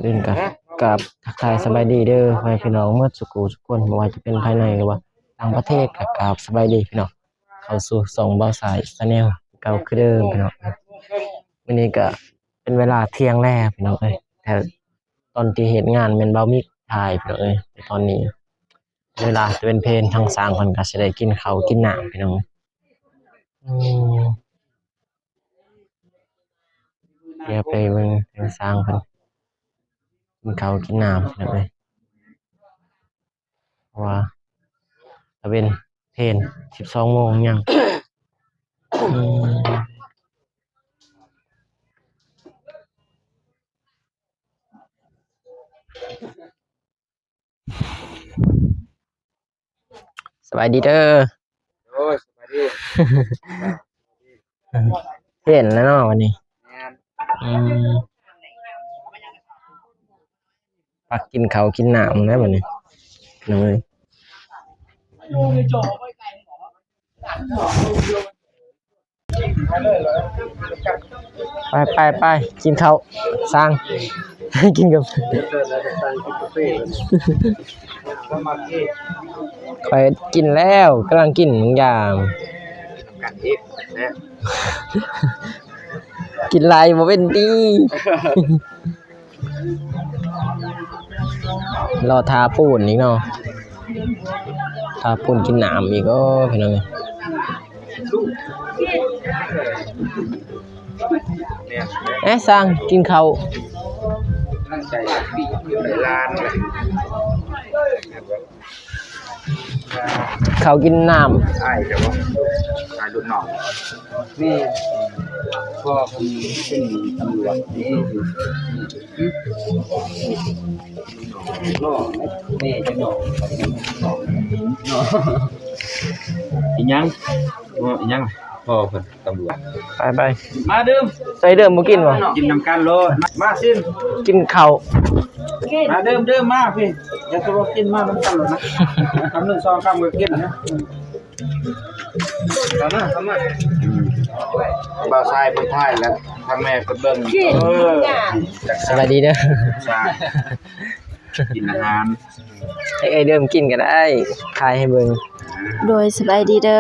ອື່ນກໍກາບທັກທາຍສະບາຍດີເດີພໍ່ແມ່ພີ່ນ້ອງໝົດສູ່ຜູ້ສູ່ຄົນ ບໍ່ວ່າຈະເປັນພາຍໃນ ຫຼືວ່າຕ່າງປະເທດ ກໍກາບສະບາຍດີພີ່ນ້ອງ ເຂົ້າສູ່ຊ່ອງບ່າວຊາຍ Channel ເກົ່າຄືເດີມພີ່ນ້ອງ. ມື້ນີ້ກໍເປັນເວລາທ່ຽງແລ້ວພີ່ນ້ອງເອີຍ ແຕ່ຕອນທີ່ເຮັດງານແມ່ນບ່າວມິກຖ່າຍພີ່ນ້ອງເອີຍ ແຕ່ຕອນນີ້ເວລາຕະເວັນເພນ ທາງຊ່າງເພິ່ນກໍຊິໄດ້ກິນເຂົ້າກິນນ້ຳພີ່ນ້ອງເອີຍ. ອືມ ດຽວໄປເບິ່ງທາງຊ່າງເພິ່ນກິນເຂົ້າກິນນ້ຳພີ່ນ້ອງເອີຍ ເພາະວ່າຕະເວັນເພນ ສິບສອງໂມງຍັງ. ອືມ ສະບາຍດີເດີ. ໂດຍ ສະບາຍດີ. ເຫັນແລ້ວເນາະວັນນີ້. ແມ່ນ. ອືມ ພັກກິນເຂົ້າກິນນ້ຳແລ້ວບັດນີ້ ນ້ອງເອີຍ. ໄປ ໄປ ໄປ ກິນເຂົ້າ ຊ່າງ ກິນກາເຟ. ຂ້ອຍກິນແລ້ວ ກຳລັງກິນບາງຢ່າງ. ກິນຫຼາຍບໍ່ເປັນຕິ. ລໍຖ້າປູນອີກເນາະ ຖ້າປູນກິນນ້ຳອີກ. ໂອ້ ພີ່ນ້ອງເອີຍ ເອ໊ະ ຊ່າງກິນເຂົ້າ ເຂົ້າກິນນ້ຳ. ອ້າຍເຈົ້າບໍ່? ອ້າຍລຸ້ນນ້ອງ. ແມ່ນ. ພໍ່ເພິ່ນເປັນຕຳຫຼວດເດ້. ແມ່ຈະນອກ ອີຫຍັງ? ບໍ່ ອີຫຍັງ? ພໍ່ເພິ່ນຕຳຫຼວດ. ໄປໆ ມາດື່ມ. ໃສ່ເດີມບໍ່ກິນບໍ່? ກິນນຳກັນໂລດ. ມາຊິມ ກິນເຂົ້າ. ມາດື່ມໆ ມາພີ້. ຢ່າສະບອກກິນມານຳກັນໂລດນະ. ຄຳໜຶ່ງສອງຄຳກໍກິນນະ. ເຂົ້າມາ ເຂົ້າມາ. ອືມ ບ່າວຊາຍເພິ່ນຖ່າຍແລ້ວ ທາງແມ່ເພິ່ນເບິ່ງ. ເອີ ສະບາຍດີເດີ ຊາຍ ກິນອາຫານ. ໃຫ້ເອື້ອຍເດີມກິນກໍໄດ້ ຖ່າຍໃຫ້ເບິ່ງ. ໂດຍ ສະບາຍດີເດີ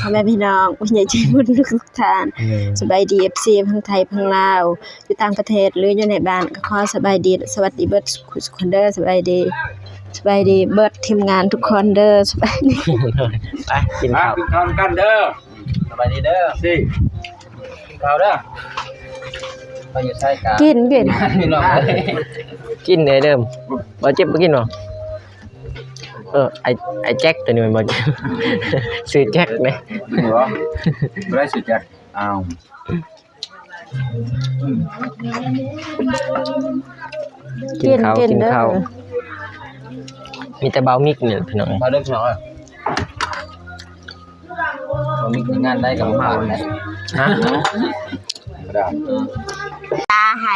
ພໍ່ແມ່ພີ່ນ້ອງ ຜູ້ໃຫຍ່ໃຈບຸນທຸກໆທ່ານ. ເອີ ສະບາຍດີ ເອັຟຊີ ທັງໄທ ທັງລາວ ຢູ່ຕ່າງປະເທດ ຫຼື ຢູ່ໃນບ້ານ ກໍຂໍສະບາຍດີ ສະຫວັດດີເບິດສູ່ຄົນເດີ. ສະບາຍດີ ສະບາຍດີເບິດທີມງານທຸກຄົນເດີ. ສະບາຍດີ. ໄປກິນເຂົ້າ ກິນເຂົ້ານຳກັນເດີ. ສະບາຍດີເດີ ຊິ ກິນເຂົ້າເດີ. ໄປຢູ່ໃສກະກິນ ກິນ ກິນເດີ. ບໍ່ເຈັບບໍ່ກິນບໍ່? ເອີ ໄອ້ ໄອ້ແຈັກ ໂຕນີ້ແມ່ນບໍ່ເຈັບ? ຊື່ແຈັກເດ້. ບໍ່ ບໍ່ໄດ້ຊື່ແຈັກ. ອ້າວ ກິນເຂົ້າ ກິນເຂົ້າ. ມີແຕ່ບ່າວມິກນີ້ແຫຼະພີ່ນ້ອງເອີຍ. ມາເດີພີ່ນ້ອງເອີຍ. ບໍ່ມີງານໃດກໍມາເລີຍ. ຮະ? ທຳມະດາ. ຕາໄຫ.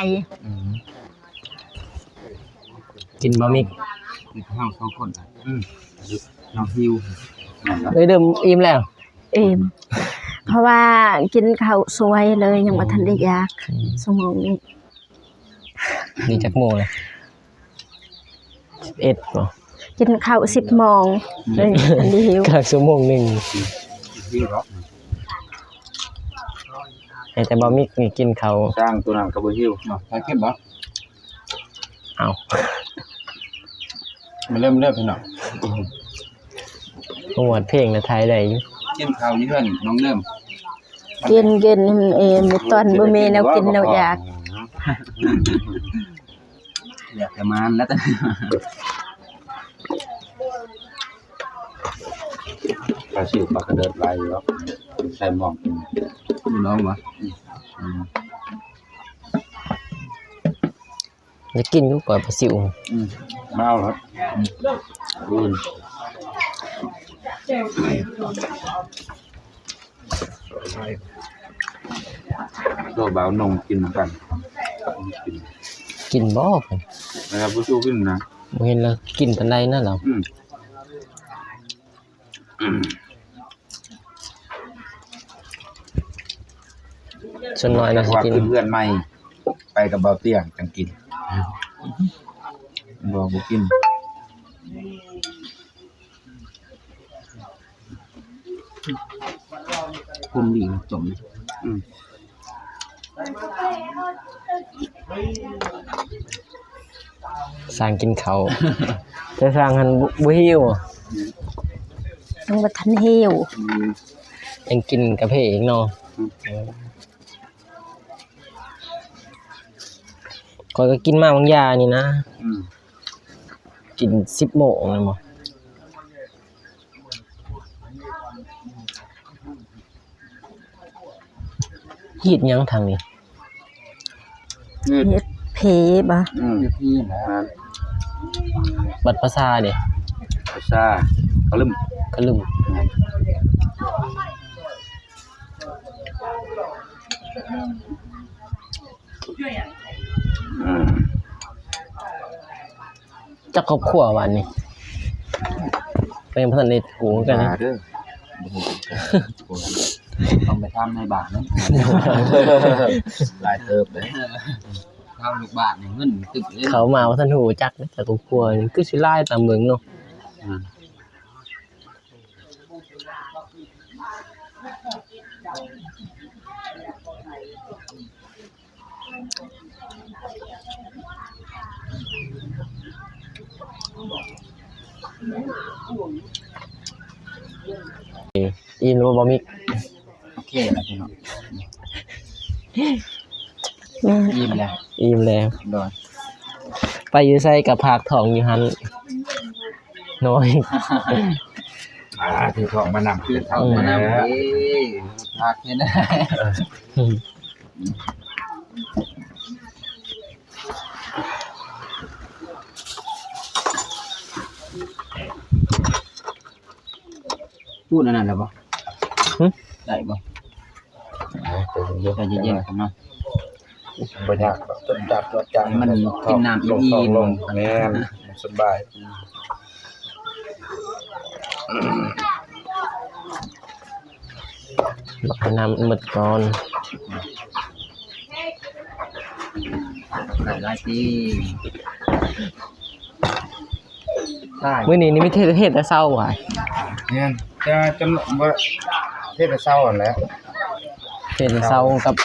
ອືມ ກິນບໍ່ມິກ ມີແຕ່ເຮົາສອງຄົນ. ອືມ ເຮົາຫິວ. ເອີ ເລີ່ມອີ່ມແລ້ວ. ອີ່ມ ເພາະວ່າກິນເຂົ້າສວຍເລີຍ ຍັງບໍ່ທັນໄດ້ຢາກ. ອືມ ຊົ່ວໂມງນີ້. ນີ້ຈັກໂມງແລ້ວ? ສິບເອັດບໍ່? ກິນເຂົ້າສິບໂມງ ອືມ ເລີຍຍັງບໍ່ທັນໄດ້ຫິວ. ກະຊົ່ວໂມງໜຶ່ງ. ຫິວດອກ. ໃຫ້ແຕ່ບໍ່ມີກິນເຂົ້າ. ຊ່າງໂຕນັ້ນກໍບໍ່ຫິວເນາະ. ຖ້າກິນບໍ່? ເອົ້າ ມາເລີ່ມເລີຍພີ່ນ້ອງ. ຮອດເພງນະ ຖ່າຍໄດ້ຢູ່. ກິນເຂົ້າຢູ່ເຮືອນນ້ອງເລີ່ມ. ກິນ ກິນ ເອີ ມີຕອນບໍ່ມີແນວກິນແນວຢາກ. ຢາກຈະມານແລ້ວ. ປາຊິວປາກະເດີດຫຼາຍຢູ່ດອກ. ໃສ່ໝອກກິນ. ນ້ອງຫວາ? ອືມ. ຢາກກິນຢູ່ ກ້ອຍປາຊິວ. ອືມ ມາເອົາເລີຍ. ອືມ ອືມ. ໂຕບ່າວນົງກິນນຳກັນ. ກິນບໍ່? ແລ້ວບໍ່ສູ້ກິນນະ. ບໍ່ເຫັນລາວກິນປານໃດນະລາວ. ອືມ. ສ່ວນນ້ອຍລາວຊິກິນ. ວ່າຂຶ້ນເຮືອນໃໝ່ ໄປກັບບ່າວຕຽງຈັ່ງກິນ. ບໍ່ ບໍ່ກິນ. ຄົນດີຈົມ ອືມ ຊ່າງກິນເຂົ້າ ແຕ່ຊ່າງຫັ້ນບໍ່ ບໍ່ຫິວ ຍັງບໍ່ທັນຫິວ ອືມ ຍັງກິນກາເຟອີກເນາະ ອືມ. ຂ້ອຍກໍກິນມາບາງຢ່າງນີ້ນະ ອືມ ກິນສິບໂມງແມ່ນບໍ່? ຮີດຫຍັງທາງນີ້? ຮີດເພບໍ່? ອືມ ຮີດພີນະ ບັດພາສາເດ? ພາສາກະລຶມ ກະລຶມ ແມ່ນ. ອືມ ຈັກຄອບຄົວບາດນີ້ ກໍຍັງບໍ່ທັນໄດ້ຮູ້ຄືກັນ ເດີ ຕ້ອງໄປຖາມນາຍບ້ານເນາະ ຫຼາຍເຕີບເດ້ ຖາມລູກບ້ານນີ້ເງິນຕຶກເດ້ ເຂົ້າມາບໍ່ທັນຮູ້ຈັກເດ້ ຈັກຄອບຄົວນີ້ຄືຊິຫຼາຍຕາມເບິ່ງເນາະ ອືມ. ອີ່ມແລ້ວບໍ່ ບໍ່ມີ ໂອເຄແລ້ວພີ່ນ້ອງ ແມ່ນ ອີ່ມແລ້ວ ອີ່ມແລ້ວ ໂດຍ ໄປຢູ່ໃສກໍພາກທ້ອງຢູ່ຫັ້ນ ນ້ອຍ ອ່າ ຖືທ້ອງມານຳ ຖືທ້ອງມານຳ ເອີ ພາກເຫັນ ປູນອັນນັ້ນແລ້ວບໍ່? ຫຶ? ໄດ້ບໍ່? ໃຈເຢັນໆ ເນາະ ບໍ່ຍາກດອກ ຈົດຈັດ ໃຫ້ມັນກິນນ້ຳອີ່ມໆ ແມ່ນ ສະບາຍ ບັກໃຫ້ນ້ຳໝົດກ່ອນ ຫຼາຍໆ ຕີ ມື້ນີ້ນີ້ມີເທດ ເທດແຕ່ເຊົ້າຫວາ? ແມ່ນ ແຕ່ຈຳນວນບໍ່ ເທດແຕ່ເຊົ້າຫັ້ນແຫຼະ ເທດແຕ່ເຊົ້າກັບ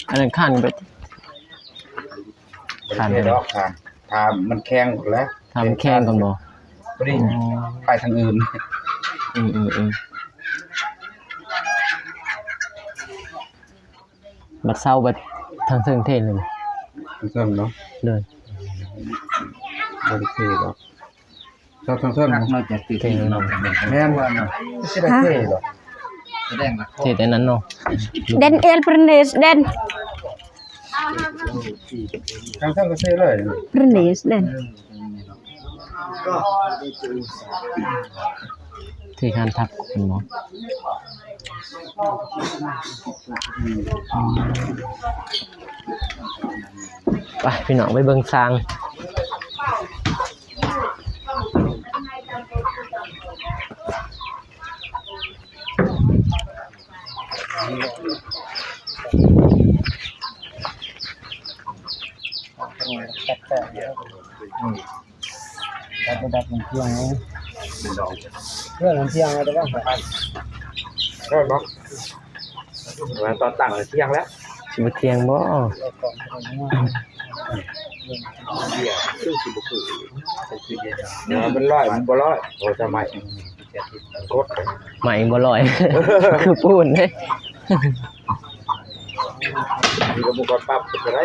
ອັນນັ້ນ ຄັນໄປ ຄັນ ເທດດອກ ຄັນ ຖ້າມັນແຂງພຸ້ນແຫຼະ ຖ້າມັນແຂງກ່ອນບໍ່? ພໍດີ ອໍ ໄປທາງອື່ນ ອືມໆໆ. ບັດເຊົາບັດທາງເທິງເທດເລີຍ ທາງເທິງເນາະ ໂດຍ ບໍ່ໄດ້ເທດອກ ເຊົາທາງເທິງເນາະ ເທດເນາະ ແມ່ນ ຊິໄດ້ເທດອກ ເທດອັນນັ້ນເນາະ ເດນເອລ ເພຣເນສ ເດນ ທາງເທິງກໍເທເລີຍ ເພຣເນສ ເດນ. ທີ່ທ່ານທັກເຫັນບໍ່? ໄປພີ່ນ້ອງ ໄປເບິ່ງຊ່າງ. ອືມ ດັບ ດັບ ເຄື່ອງ ເຄື່ອງມັນທ່ຽງແລ້ວ ແຕ່ວ່າເອີບໍ່ ວ່າຕອນຕັ້ງແລ້ວທ່ຽງແລ້ວ ຊິບໍ່ທ່ຽງບໍ່? ເບຍຄືຊິບໍ່ຄື ເອີ ມັນລອຍ ມັນບໍ່ລອຍ ໂອ້ ຈະໄໝ້ ກົດ ໄໝ້ບໍ່ລອຍ ຄືປູນເດ້ ມີກະບຸກປັບກໍໄດ້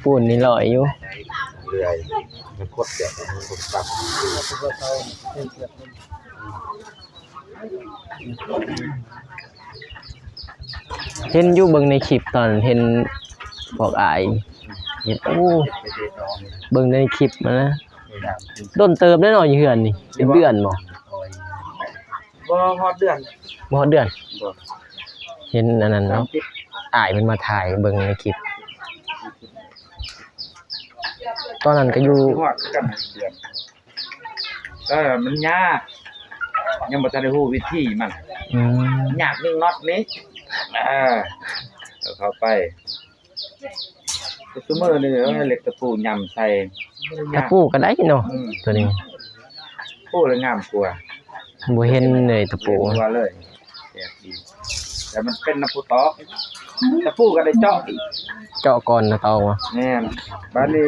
ປູນນີ້ລອຍຢູ່ ເລື່ອຍ ມັນກົດແຈກ ມັນກົດປັບ ເຫັນຢູ່ ເບິ່ງໃນຄລິບ ຕອນເຫັນພວກອ້າຍເຮັດ ໂອ້ ເບິ່ງໃນຄລິບຫັ້ນນະ ດົນເຕີບແລ້ວເນາະ ຢູ່ເຮືອນນີ້ ເປັນເດືອນບໍ່? ບໍ່ຮອດເດືອນ ບໍ່ຮອດເດືອນ ບໍ່ ເຫັນອັນນັ້ນເນາະ ອ້າຍເພິ່ນມາຖ່າຍເບິ່ງໃນຄລິບ ຕອນນັ້ນກໍຢູ່ ຮອດຄືກັນເດືອນ ເອີ ມັນຍາກ ຍັງບໍ່ທັນໄດ້ຮູ້ວິທີມັນ ອືມ ຍາກຍິງນັອດນີ້ ເອີ ເຂົ້າໄປ ຊຸມື້ນີ້ ເອີ ເຫຼັກຕະປູຫຍ້ຳໃສ່ ຕະປູກໍໄດ້ເນາະ ອືມ ໂຕນີ້ ໂອ້ ລະງາມກວ່າ ບໍ່ເຫັນເລີຍຕະປູ ເຫັນກວ່າເລີຍ ແປກດີ ແຕ່ມັນເປັນນຳຜູ້ຕອກ ຕະປູກໍໄດ້ເຈາະ ເຈາະກ່ອນແລ້ວກໍເອົາ ແມ່ນ ບາດນີ້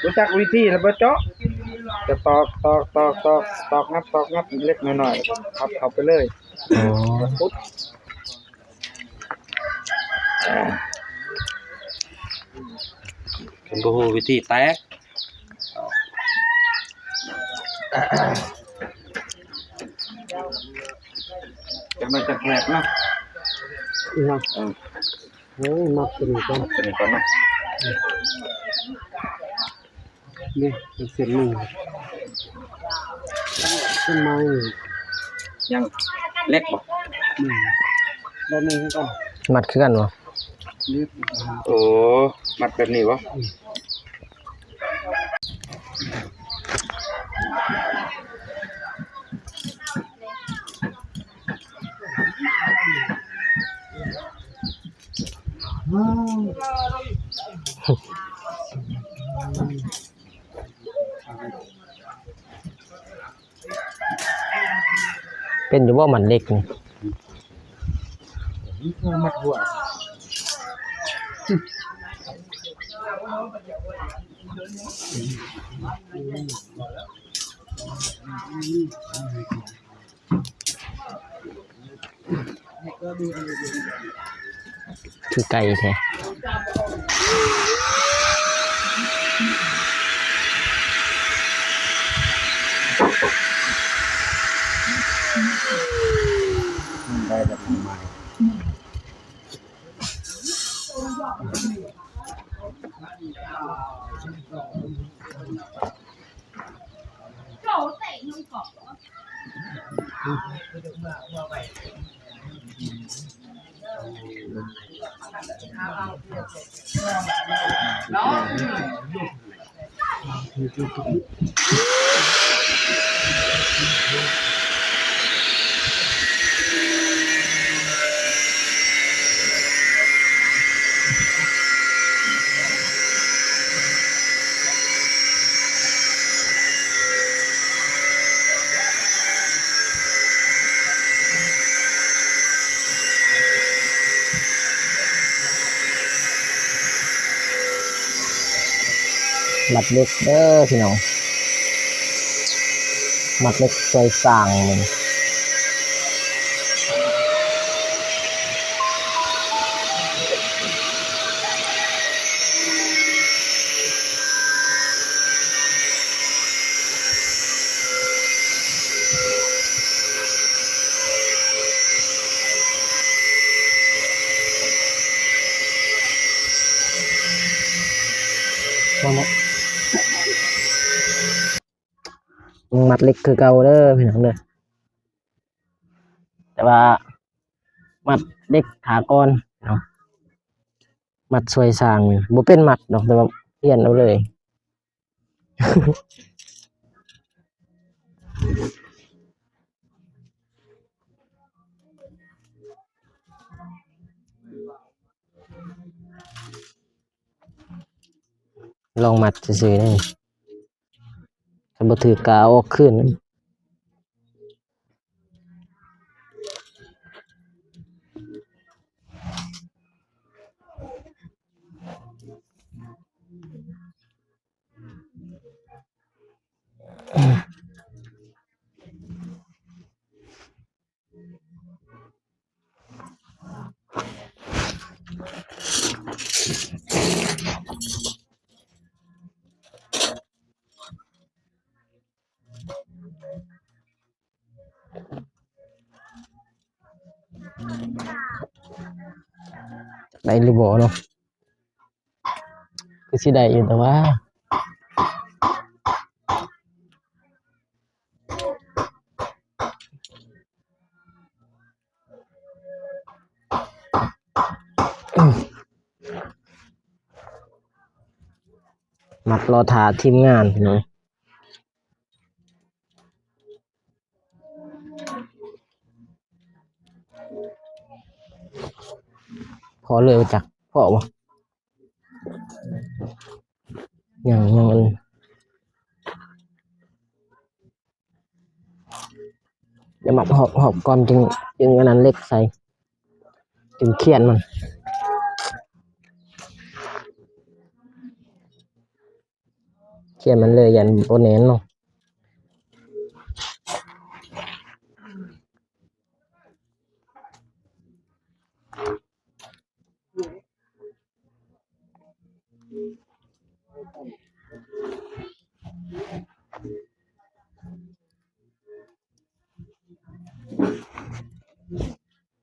ຮູ້ຈັກວິທີແລ້ວບໍ່ເຈາະ ຈະຕອກ ຕອກ ຕອກ ຕອກ ຕອກ ງັດ ຕອກ ງັດ ເລັກໆນ້ອຍໆ ພັບເຂົ້າໄປເລີຍ ອໍ ເພິ່ນບໍ່ຮູ້ວິທີແຕກ ຈັກໜ້ອຍຈັກແຕກເນາະ ອີຫຍັງ ເອີ ໂອ້ຍ ມັດຕົວນີ້ກ່ອນ ຕົວນີ້ກ່ອນເນາະ ນີ້ເປັນເສັ້ນໜຶ່ງ ເສັ້ນໃໝ່ ຍັງເລັກບໍ່ ອືມ ແບບນີ້ຄືກັນ ມັດຄືກັນບໍ່ ໂອ້ ມັດແບບນີ້ບໍ່ ອືມ ເປັນຢູ່ບໍ່ມັດເຫຼັກນີ້ ມັດຫົວ ຄືໄກ່ແທ້ ໄດ້ແບບໃໝ່. ມັດເຫຼັກເດີພີ່ນ້ອງ ມັດເຫຼັກຊ່ວຍສ້າງ. ມັດເຫຼັກຄືເກົ່າເດີພີ່ນ້ອງເດີ ແຕ່ວ່າມັດເຫຼັກຖາກ່ອນເນາະ ມັດຊ່ວຍສ້າງນີ້ ບໍ່ເປັນມັດດອກ ແຕ່ວ່າປ່ຽນເອົາເລີຍ. ລອງມັດຊື່ໆ ນີ້ ຖ້າບໍ່ຖືກກໍເອົາອອກຄືນ. ໄດ້ຫຼືບໍ່ເນາະ ຄືຊິໄດ້ຢູ່ ແຕ່ວ່າ ມັດລໍຖ້າທີມງານພີ່ນ້ອງ ພໍເລີຍບໍ່ຈັກ ພໍບໍ່? ເ ຍັງ ຍັງ ດຽວມາຫອບ ຫອບກ່ອນ ຈຶ່ງ ຈຶ່ງອັນນັ້ນເຫຼັກໃສ່ ຈຶ່ງຂຽນມັນ ຂຽນມັນເລີຍ ຢ້ານບໍ່ແໜ້ນເນາະ.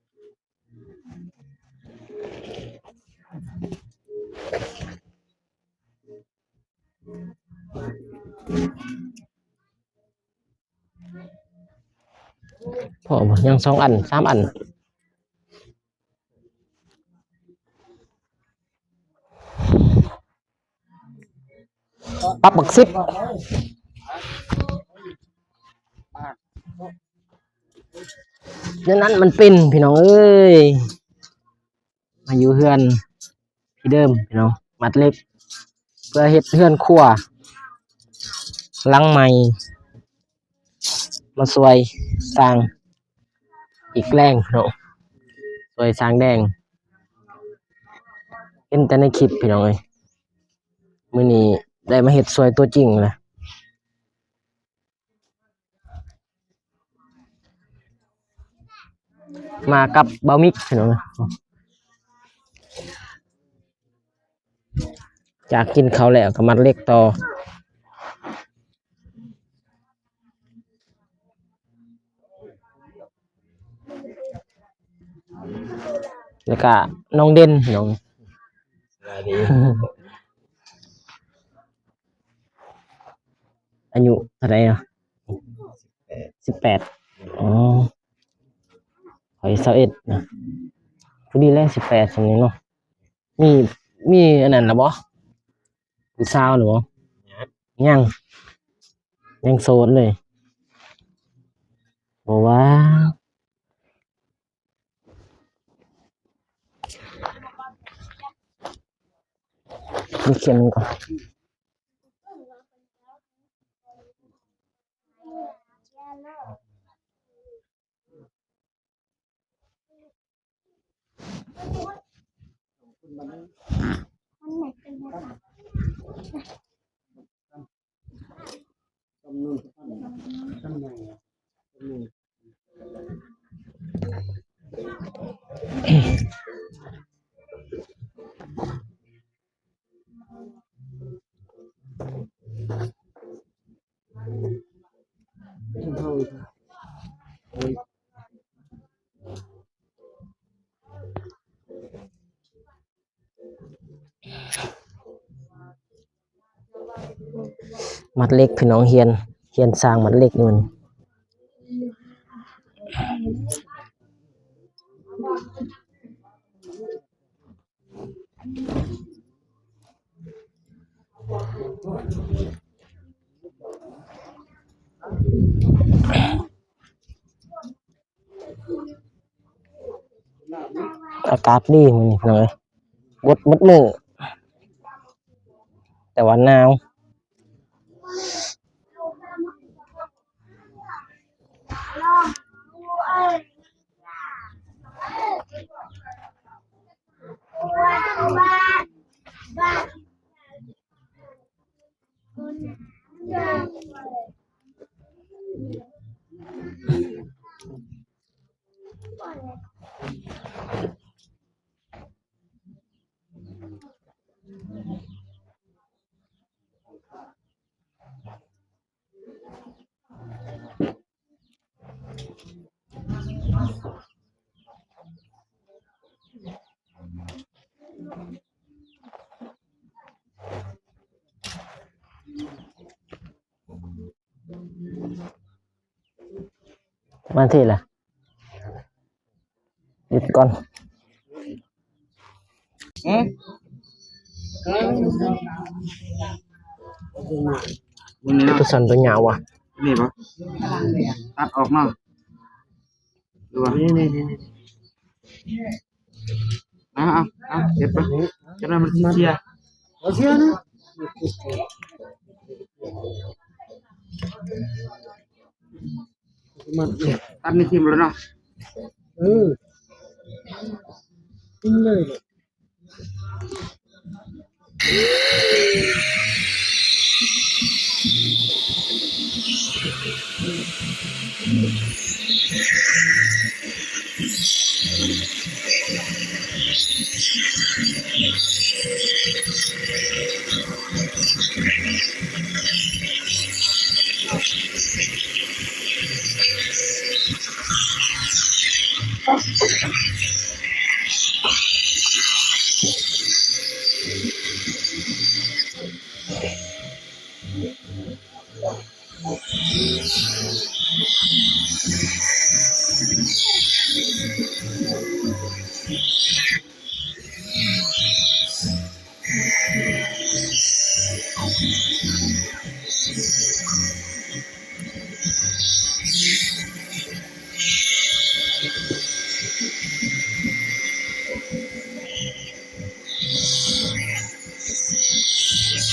ພໍບໍ່? ຍັງສອງອັນ ສາມອັນ. ປັບບັກສິບ ແນວນັ້ນມັນເປັນ ພີ່ນ້ອງເອີຍ. ມາຢູ່ເຮືອນທີ່ເດີມພີ່ນ້ອງ ມັດເຫຼັກ ເພື່ອເຮັດເຮືອນຄົວຫຼັງໃໝ່ ມາຊ່ວຍສ້າງອີກແລງເນາະ ຊ່ວຍສ້າງແດງ. ເຫັນແຕ່ໃນຄລິບພີ່ນ້ອງເອີຍ ມື້ນີ້ໄດ້ມາເຮັດຊ່ວຍຕົວຈິງແລ້ວ. ມາກັບບ່າວມິກພີ່ນ້ອງ ຈາກກິນເຂົ້າແລ້ວກໍມັດເຫຼັກຕໍ່ ແລ້ວກະນ້ອງເດັ່ນພີ່ນ້ອງ ສະບາຍດີ. ອາຍຸເທົ່າໃດເນາະ? ສິບແປດ ສິບແປດ. ອໍ ຂ້ອຍຊາວເອັດນະ ພໍດີແລ້ວ ສິບແປດ ຊ່ຳນີ້ເນາະ. ມີ ມີອັນນັ້ນລະບໍ່? ຜູ້ສາວລະບໍ່? ຍັງ ຍັງ ຍັງໂສດເລີຍ ບໍ່ວ່າ ມີຂຽນມັນກ່ອນ. ມັດເຫຼັກພີ່ນ້ອງ ຮຽນ ຮຽນສ້າງມັດເຫຼັກຢູ່ນີ້. ອາກາດດີມື້ນີ້ພີ່ນ້ອງເອີຍ ບົດໝົດມື້ ແຕ່ວ່າໜາວ. ມາທີ່ລະ ຢຸດກ່ອນ. ຫືມ ຕົວສັ້ນຕົວຍາວວະ ນີ້ບໍ່? ຕັດອອກເນາະ ຫຼືວ່າ ນີ້ໆໆ ເອົາ ເອົາ ເອົາ ເກັບໄປ ຈັກໜ່ອຍມັນຊິເສຍ ເສຍນະ. ຕັດນີ້ຖິ້ມແລ້ວເນາະ. ເອີ ຖິ້ມເລີຍ.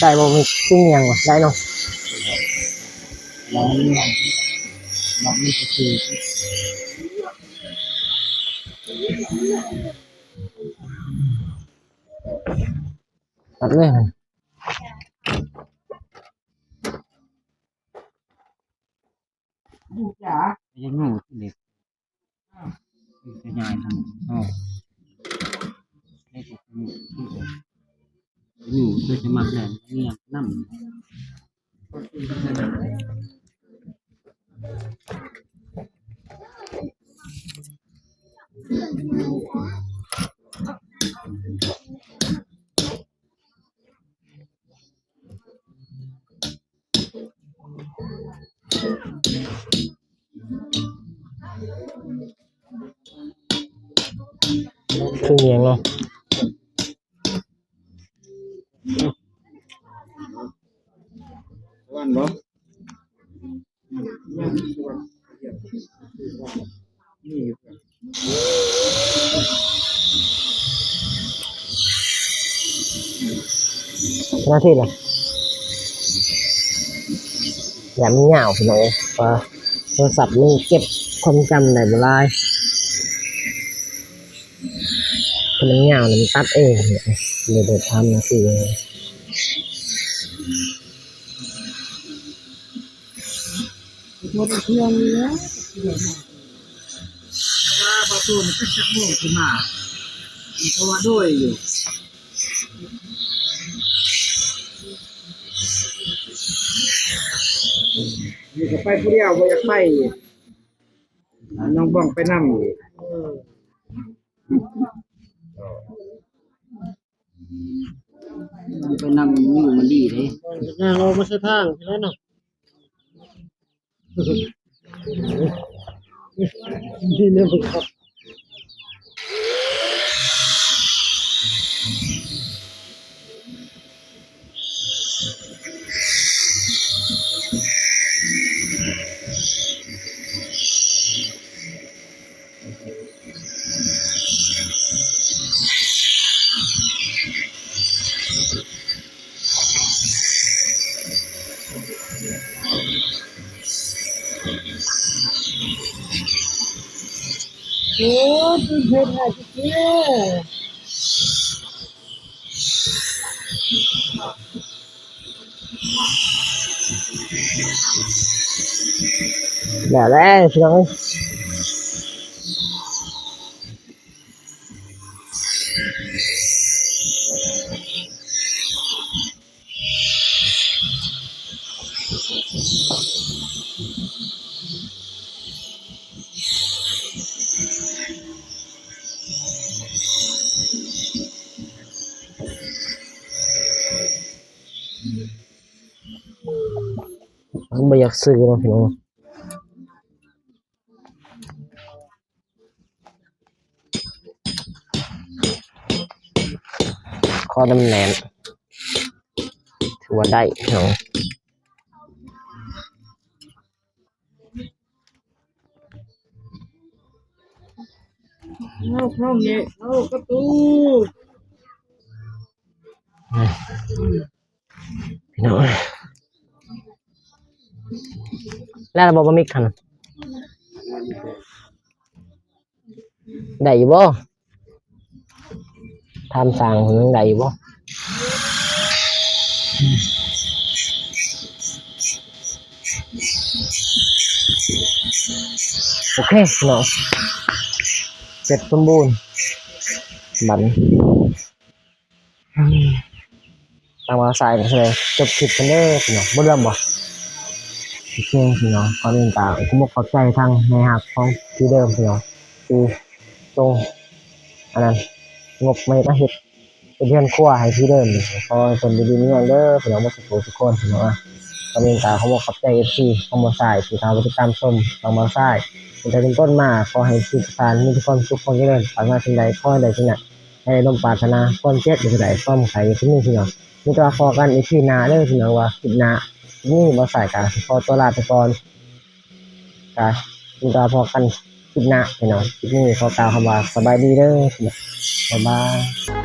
ໄດ້ບໍ່? ມີກິນຫຍັງວະ? ໄດ້ເນາະ. ຕັດເລີຍ. ຢາກຢູ່ຕິເລັກ ຂະຫຍາຍທາງອອກ ໃຫ້ຢູ່ຄືຈະມັກແຫຼະ ມີຫຍັງນຳ. ຄືຫຍັງເນາະ? ນາທີລະ ຢ່າມັນຍາວ ພີ່ນ້ອງເອີຍ ເພາະໂທລະສັບມັນເກັບຄວາມຈຳໄດ້ບໍ່ຫຼາຍ. ຖ້າມັນຍາວນີ້ມັນຕັດເອງ ເລີຍໄດ້ສາມນາທີ. ວ່າປະຕູມັນຈັກໂມງຊິມາ ເພາະວ່າໂດຍຢູ່ ນີ້ກໍໄປຜູ້ດຽວ ບໍ່ຢາກໄປ ນ້ອງບ້ອງໄປນຳອີກ. ໄປນຳຢູ່ມັນດີເດ້ ຍ່າງອອກມາໃສ່ທາງພີ້ແຫຼະເນາະ. ນີ້ແມ່ນບໍ່ຄັບ. ໂອ້ ຕື່ນເຕັ້ນຫຼາຍເດີ. ແລ້ວແຫຼະ ພີ່ນ້ອງ. ມັນບໍ່ຢາກຊື້ເນາະ ພີ່ນ້ອງ. ຂໍ້ນ້ຳແໜ້ນ ຖືວ່າໄດ້ເນາະ. ເອົາເຂົ້າແງະ ເອົາປະຕູ. ແລ້ວບໍ່ ບໍ່ມີຄັນ ໄດ້ຢູ່ບໍ່? ຖາມຊ່າງເພິ່ນ ໄດ້ຢູ່ບໍ່? ໂອເຄພີ່ນ້ອງ ເສັດສົມບູນ ບັດນີ້ ທາງບ່າວຊາຍກໍຊິໄດ້ຈົບຄລິບກັນເດີພີ່ນ້ອງ ບໍ່ເຫຼືອບໍ່? ໂອເຄພີ່ນ້ອງ ກ່ອນອື່ນກໍຂອບອົກຂອບໃຈທາງແມ່ຮັກຂອງພີ່ເດີມພີ່ນ້ອງ ທີ່ສົ່ງ ອັນນັ້ນ ງົບມາເຮັດ ເຮັດເຮືອນຄົວໃຫ້ພີ່ເດີມ ຂໍໃຫ້ເພິ່ນຢູ່ດີມີແຮງເດີພີ່ນ້ອງ ເບິດສູ່ຜູ້ສູ່ຄົນພີ່ນ້ອງ. ກ່ອນອື່ນກໍຂອບອົກຂອບໃຈເອັຟຊີຂອງບ່າວຊາຍທີ່ເຂົ້າມາຕິດຕາມຊົມຊ່ອງບ່າວຊາຍ ຕັ້ງແຕ່ຕົ້ນໆມາ ຂໍໃຫ້ທຸກທ່ານມີແຕ່ຄວາມສຸກຄວາມຈະເລີນ ປາດຖະໜາສິ່ງໃດຂໍໃຫ້ໄດ້ສິ່ງນັ້ນ ໃຫ້ໄດ້ສົມປາດຖະໜາ ຄວາມເຈັບຢ່າໄດ້ ຄວາມໄຂ້ຢ່າໄດ້ມີພີ່ນ້ອງ. ມີແຕ່ວ່າພໍ້ກັນອີພີໜ້າເດີພີ່ນ້ອງ ວ່າຄລິບໜ້າ ຄລິບນີ້ບ່າວຊາຍກໍຊິຂໍຕົວລາໄປກ່ອນ ກໍມີແຕ່ວ່າພໍ້ກັນຄລິບໜ້າພີ່ນ້ອງ. ຄລິບນີ້ຂໍກ່າວຄຳວ່າສະບາຍດີເດີພີ່ນ້ອງ ບາຍບາຍ.